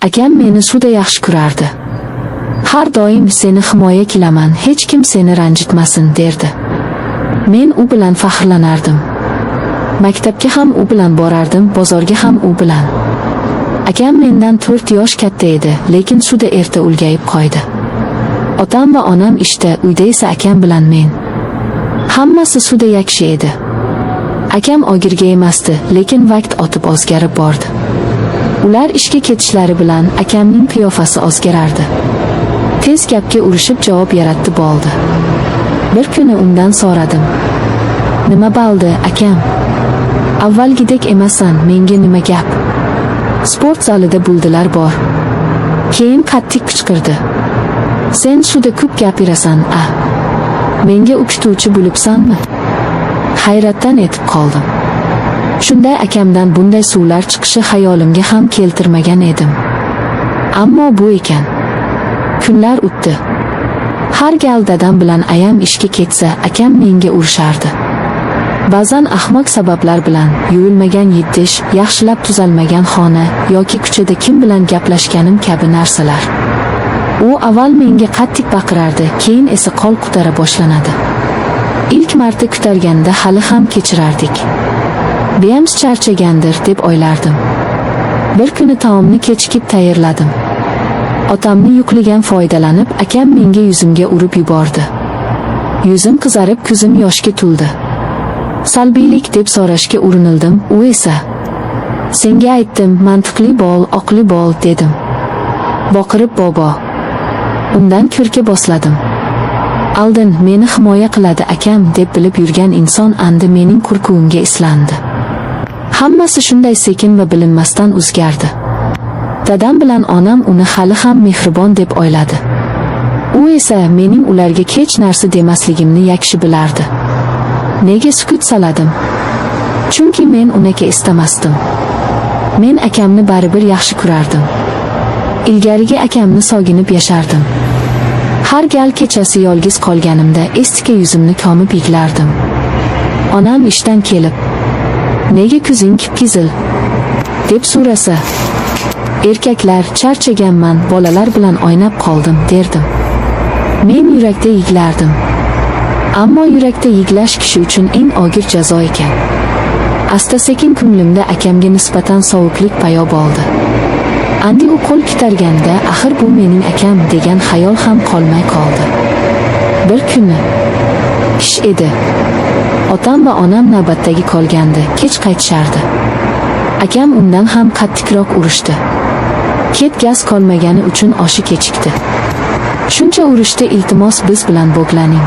Akam meni juda yaxshi ko'rardi. Har doim seni himoya qilaman, hech kim seni ranjitmasin derdi. Men u bilan faxrlanardim. Maktabga ham u bilan borardim, bozorga ham u bilan. Akam mendan 4 yosh katta edi, lekin juda erta ulgayib qo'ydi. Otam va onam ishda, uyda esa akam bilan men. Hammasi juda yaxshi edi. Akam ogirga emasdi, lekin vaqt o'tib o'zgarib bordi. Ular ishga ketishlari bilan akamning qiyofasi o'zgarardi. Tez gapga urishib javob yaratdi bo'ldi. Bir kuni undan so'radim. Nima bo'ldi, akam? Avvalgidek emassan, menga nima gap? Sport zalida buldilar bor. Keyin qattiq qichqirdi. Sen juda ko'p gapirasan, a? Menga o'qituvchi bo'libsanmi? Hayratdan etib qoldim. Shunday akamdan bunday suvlar chiqishi xayolimga ham keltirmagan edim. Ammo bu ekan. Kunlar o'tdi. Har gal dadam bilan ayam ishga ketsa, akam menga urishardi. Ba'zan ahmoq sabablar bilan yuvilmagan yedish, yaxshilab tuzalmagan xona yoki ko'chada kim bilan gaplashganim kabi narsalar. U avval menga qattiq baqirardi, keyin esa qo'l ko'tara boshlanadi. Ilk marta ko'targanda hali ham kechirardik. Beyams charchagandir deb o'ylardim. Bir kuni taomni kechikib tayyorladim. Otamni yo'qligidan foydalanib, akam menga yuzimga urib yubordi. Yuzim qizarib, ko'zim yoshga to'ldi. Salbiylik deb so'rashga urinildim, u esa senga aytdim, mantiqli bo'l, oqli bo'l dedim. Boqirib bobo. Undan ko'rka bosladim. Aldin meni himoya qiladi akam deb bilib yurgan inson andi mening qo'rquvimga islandi. Hammasi shunday sekin va bilinmasdan o'zgardi. Dadam bilan onam uni hali ham mehribon deb o'yladi. U esa mening ularga hech narsa demasligimni yaxshi bilardi. Nega sukut saladim? Chunki men unaqa istamasdim. Men akamni baribir yaxshi ko'rardim. Ilgarigi akamni soginib yashardim. Har gal kechasi yolg'iz qolganimda estika yuzimni komib yig'lardim. Onam ishdan kelib, "Nega ko'zing qip-qizil?" deb so'rasa, "Erkaklar, charchaganman, bolalar bilan o'ynab qoldim" derdim. Men yurakda yig'lardim. Ammo yurakda yig'lash kishi uchun eng og'ir jazo ekan. Asta-sekin ko'nglimda akamga nisbatan sovuqlik paydo bo'ldi. Andi u qo'l ko'targanda, axir bu mening akam degan xayol ham qolmay qoldi. Bir kuni qish edi. Otam va onam navbatdagi qolgandi, kech qaytishardi. Akam undan ham qattiqroq urishdi. Ket gaz qolmagani uchun oshi kechikdi. Shuncha urishda iltimos biz bilan bog'laning.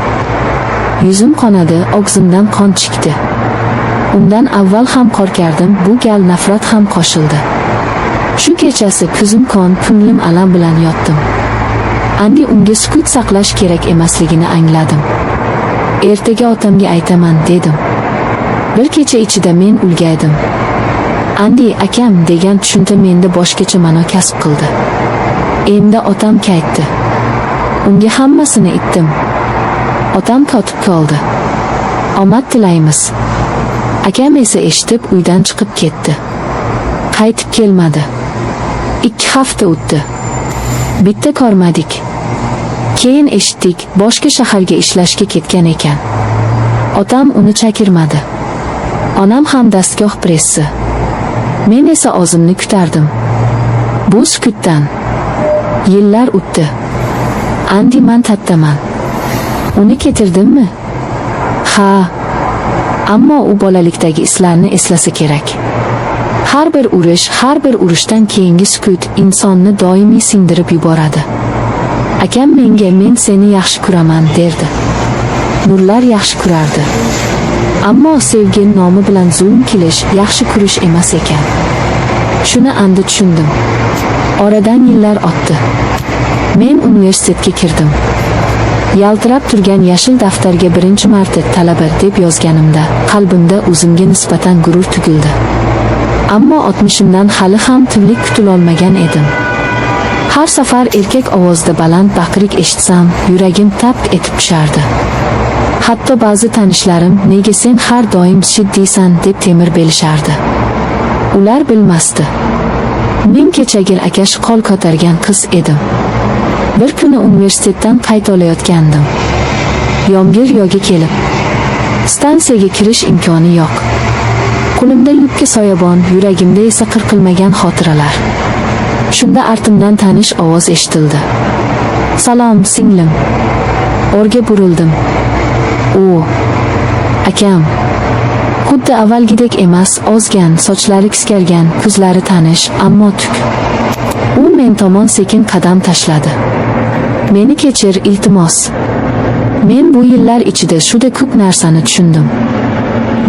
Yuzim qonadi, og'zimdan qon chiqdi. Undan avval ham qo'rqardim, bu gal nafrat ham qo'shildi. Shu kechasi ko'zim qon, ko'nglim alam bilan yotdim. Andi unga sukut saqlash kerak emasligini angladim. Ertaga otamga aytaman dedim. Bir kecha ichida men ulgaydim. Andi akam degan tushuncha menda boshqacha ma'no kasb qildi. Endi otam qaytdi. Unga hammasini aytdim. Otam qotib qoldi. Omad tilaymiz. Akam esa eshitib uydan chiqib ketdi. Qaytib kelmadi. 2 hafta o'tdi. Bitta ko'rmadik. Keyin eshitdik, boshqa shaharga ishlashga ketgan ekan. Otam uni chakirmadi. Onam ham dastgoh pressi. Men esa o'zimni kutardim. Bu sukutdan yillar o'tdi. Andi man tattaman. Uni ketirdimmi? Ha. Ammo u bolalikdagi islarni eslasa kerak. Har bir urush, har bir urushdan keyingi sukut insonni doimiy singdirib yuboradi. Akam menga men seni yaxshi ko'raman derdi. Nurlar yaxshi ko'rardi. Ammo sevgi nomi bilan zulm kilish yaxshi ko'rish emas ekan. Shuni andi tushundim. Oradan yillar o'tdi. Men universitetga kirdim. Yaltirab turgan yashil daftarga birinchi marta talaba deb yozganimda, qalbimda o'zimga nisbatan g'urur tugildi. Ammo o'tmishimdan hali ham tinchlik qutulolmagan edim. Har safar erkak ovozida baland baqirik eshitsam, yuragim tap etib tushardi. Hatto ba'zi tanishlarim nega sen har doim shiddiysan deb temir belishardi. Ular bilmasdi. Men kechagina akash qo'l ko'targan qiz edim. Bir kuni universitetdan qaytolayotgandim. Yomg'ir yogi kelib, stansiyaga kirish imkoni yo'q. Qo'limda yupqa soyabon, yuragimda esa qirqilmagan xotiralar. Shunda artimdan tanish ovoz eshitildi. "Salom, singlim." Orga burildim. U akam. Xuddi avvalgidek emas, ozgan, sochlari qisqargan, ko'zlari tanish, ammo tuk. U men tomon sekin qadam tashladi. "Meni kechir, iltimos. Men bu yillar ichida shuda ko'p narsani tushundim.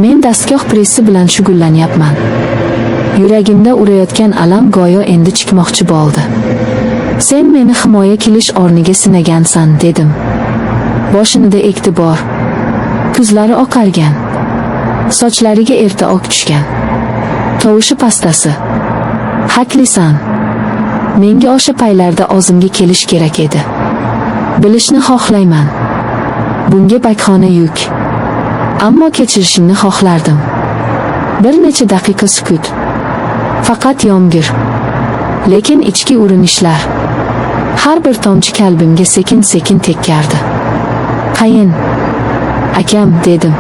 Men dastgoh pressi bilan shug'ullanyapman." Yuragimda urayotgan alam go'yo endi chiqmoqchi bo'ldi. "Sen meni himoya qilish o'rniga sinagansan", dedim. Boshini egdi bor. Ko'zlari oqargan. Sochlariga erta oq tushgan. Tovushi pastasi. "Haqlisan. Menga o'sha paylarda o'zimga kelish kerak edi. Bilishni xohlayman. Bunga bahona yo'q. Ammo kechirishingni xohlardim." Bir necha daqiqa sukut. Faqat yomg'ir. Lekin ichki urinishlar. Har bir tomchi qalbimga sekin-sekin tekkardi. "Qayin. Akam", dedim.